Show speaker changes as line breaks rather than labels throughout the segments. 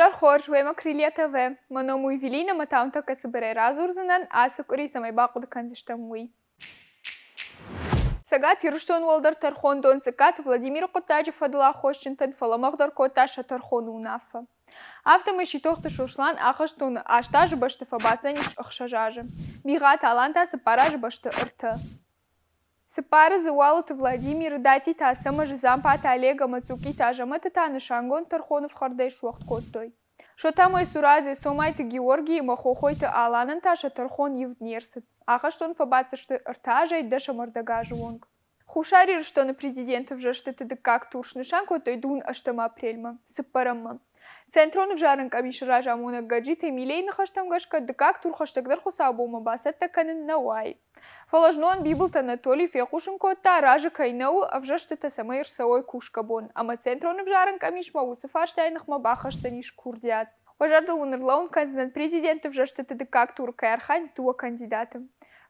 Изӕр хорз, уемӕ Крылья ТВ. Мӕ ном у Евелина, ӕмӕ та уын тӕккӕ цыбырӕй радзурдзынӕн, ацы къуыри цӕмӕй бахъуыды кӕндзыстӕм, уый. Цӕгат Ирыстон уӕлдӕр тӕрхондон Цъыккаты Владимиры хъуыддаджы фӕдыл аххосджынтӕн фӕлӕмӕгъдӕр кодта сӕ тӕрхоны уынаффӕ. Афтӕмӕй Ситохты Сослан ахӕстоны аст азы бӕсты фӕбаддзӕнис ӕхсӕз азы, Бигъаты Алан та цыппар азы бӕсты ӕртӕ. Цыппары дзы Уалыты Владимиры, Датиты Ацӕмӕзы, Дзампаты Олег ӕмӕ Цъукъиты Азӕмӕты та нысангонд тӕрхоны фхӕрдӕй суӕгъд кодтой. Шота Майсурадзе, Цомайты Георгий ӕмӕ Хохойты Аланӕн та сӕ тӕрхон ивд не рцыд. Ахӕстон фӕбаддзысты ӕртӕ азӕй дӕсӕм ӕрдӕг азы онг. Хуссар Ирыстоны президенты ӕвзӕрстыты дыккаг тур снысан кодтой дыууын ӕстӕм апрельмӕ, цыппӕрӕммӕ. Центрон ӕвзарӕн къамисы разамонӕг Гаджиты Эмилийы ныхӕстӕм гӕсгӕ, дыккаг тур хӕстӕгдӕр хуыцаубонмӕ бацӕттӕ кӕнын нӕ уайы. Фӕлӕ знон Бибылты Анатолий фехъусын кодта, разы кӕй нӕ у, ӕвзӕрстытӕ цӕмӕй ӕрцӕуой кусгӕ бон, ӕмӕ Центрон ӕвзарӕн къамисмӕ уыцы фарстайы ныхмӕ бахӕсдзӕнис курдиат. Уӕ зӕрдыл уын ӕрлӕууын кӕндзынӕн, президенты ӕвзӕрстыты дыккаг туры кӕй архайынц дыууӕ кандидаты.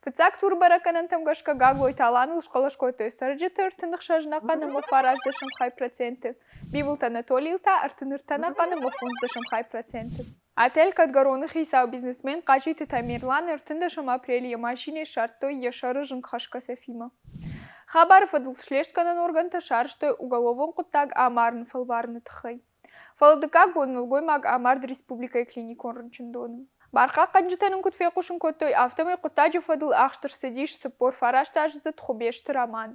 Фыццаг туры бӕрӕггӕнӕнтӕм гӕсгӕ Гаглойты Аланыл схъӕлӕс кодтой цӕрджыты 36 ӕнӕхъӕн ӕмӕ фарастдӕсӕм хай проценты, Бибылты Анатолийыл та 33 ӕнӕхъӕн ӕмӕ фондздӕсӕм хай проценты. Отель Кадгароны хицау бизнесмен Хъазиты Тамерлан ӕртындӕсӕм апрелы йӕ машинӕйы ссардтой йӕ сӕры зынгхӕсгӕ цӕфимӕ. Хабары фӕдыл слестгӕнӕн органтӕ сарӕзтой уголовон хъуыддаг амарыны фӕлварыны тыххӕй. Фӕлӕ дыккаг бон нӕлгоймаг амард республикӕйы клиникон рынчындоны. Бархъахъхъӕнджытӕ нын куыд фехъусын кодтой, афтӕмӕй хъуыддаджы фӕдыл ахст ӕрцыдис 49 аздзыд Хуыбежты Роман.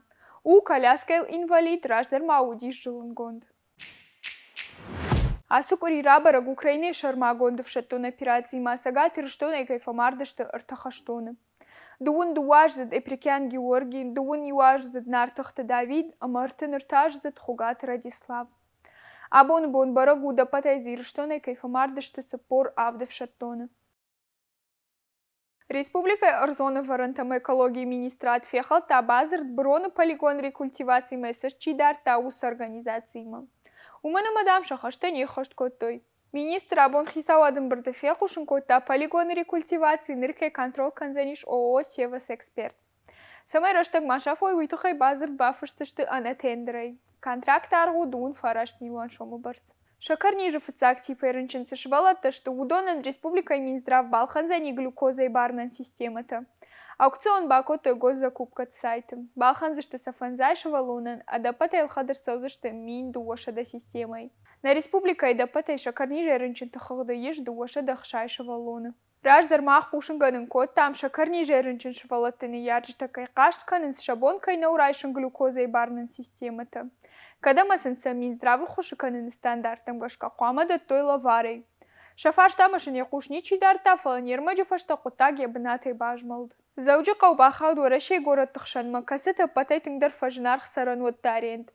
У коляскӕйыл инвалид, раздӕр ма уыдис зылынгонд. Ацы къуыри рабӕрӕг, Украинӕйы сӕрмагонд ӕфсӕддон операциимӕ Цӕгат Ирыстонӕй кӕй фӕмард сты ӕртӕ хӕстоны. Дыууын дыууӕаздзыд Эприкян Георгий, дыууын иуаздзыд Нартыхты Давид ӕмӕ ӕртын ӕртӕаздзыд Хуыгаты Радислав. Абоны бон бӕрӕг у, ӕппӕтӕй дзы Ирыстонӕй кӕй фӕмард сты 47 ӕфсӕддоны. Республикӕйы ӕрдзон ӕвӕрӕнтӕ ӕмӕ экологийы министрад фехӕлдта бадзырд быроны полигон рекультивацимӕ цӕст чи дардта, уыцы организациимӕ. Уымӕн ӕмӕ, дам, сӕ хӕстӕ не ххӕст кодтой. Министр абон хицауады ӕмбырды фехъусын кодта, полигоны рекультиваци ныр кӕй контрол кӕндзӕнис ООО «Севосэксперт». Цӕмӕй рӕстӕг ма сафой, уый тыххӕй бадзырд бафысдзысты ӕнӕ тендерӕй. Контракты аргъ у дыууын фараст милуан сомы бӕрц. Сӕкӕрнизы фыццаг типӕй рынчын цы сывӕллӕттӕ сты, уыдонӕн республикӕйы Минздрав балхӕндзӕни глюкозӕйы барынӕн системӕтӕ. Аукцион бакодтой госзакупкӕты сайты. Балхӕндзысты сӕ фӕндзай сывӕллонӕн, ӕдӕппӕтӕй ӕлхӕд ӕрцӕудзысты 1200 системӕйы. Нӕ республикӕйы ӕдӕппӕтӕй сӕкӕрнизӕй рынчынты хыгъды ис 260 сывӕллоны. Раздӕр мах хъусынгӕнын кодтам, сӕкӕрнизӕй рынчын сывӕллӕтты ныййарджытӕ кӕй хъаст кӕнынц, сӕ бон кӕй нӕу райсын глюкозӕйы барынӕн системӕтӕ. Кӕд ӕмӕ сын сӕ Минздравы ххуысы кӕныны стандарттӕм гӕсгӕ хъуамӕ дӕттой лӕварӕй. Сӕ фарстамӕ сын йӕ хъус ничи дардта, фӕлӕ не рмӕджы фӕстӕ хъуыддаг йӕ бынатӕй базмӕлд. Дзӕуджыхъӕу бахауд Уӕрӕсейы горӕтты хсӕнмӕ, кӕцыты ӕппӕтӕй тынгдӕр фӕзынаргъ цӕрӕнуӕтты аренд.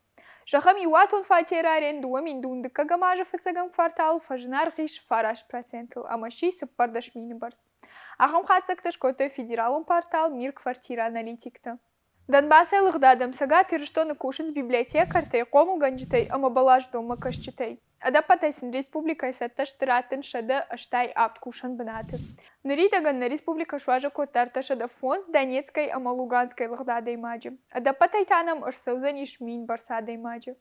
Зӕгъӕм, иуатон фатеры арен 2000 дыккӕгӕм азы фыццӕгӕм кварталы фӕзынаргъ ис фараст процентыл ӕмӕ сси 14 мины бӕрц. Ахӕм хатдзӕгтӕ скодтой федералон портал Мир квартира аналитиктӕ. Донбассӕй лыгъд адӕм Цӕгат Ирыстоны кусынц библиотекӕртӕй, хъомылгӕнджытӕй ӕмӕ бӕласдонмӕ кӕсджытӕй. Ӕдӕппӕтӕй сын республикӕйы цӕттӕ сты раттын 187 кусӕн бынаты. Ныридӕгӕн нӕ республикӕ суазӕг кодта 305 Донецкӕй ӕмӕ Луганскӕй лыгъд адӕймаджы. Ӕдӕппӕтӕй та нӕм ӕрцӕудзӕнис мин бӕрц адӕймаджы.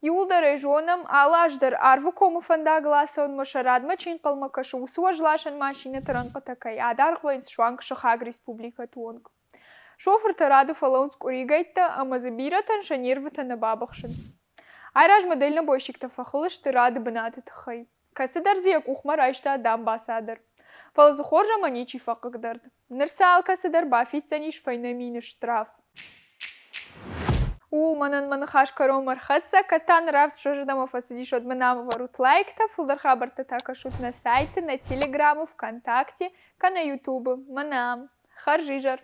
Иууылдӕр ӕй зонӕм, алы аз дӕр Арвы комы фӕндагыл ацӕуынмӕ сӕ радмӕ чи ӕнхъӕлмӕ кӕсы, уыцы уӕзласӕн машинӕты рӕнхъытӕ кӕй адаргъ вӕййынц суанг сыхаг республикӕты онг. Шофыртӕ рады фӕлӕууынц къуыригӕйттӕ ӕмӕ дзы бирӕтӕн сӕ нервытӕ нӕ бабыхсынц. Айразмӕ дальнобойщиктӕ фӕхыл сты рады бынаты тыххӕй. Кӕцыдӕр дзы йӕ къухмӕ райста дамбаца дӕр. Фӕлӕ дзы хорз ӕмӕ ничи фӕхъыгдард. Ныр сӕ алкӕцыдӕр бафиддзӕнис фӕйнӕ мины штраф. Ууыл мӕнӕн мӕ ныхас кӕронмӕ ӕрхӕццӕ, кӕд та ныр авд зӕрдӕмӕ фӕцыдис, уӕд мын ам ӕвӕрут лайктӕ, фылдӕр хабӕрттӕ та кӕсут нӕ сайты, нӕ телеграмы, ВКонтакте, кӕнӕ Ютубы. Мӕнӕ ам. Хӕрзизӕр!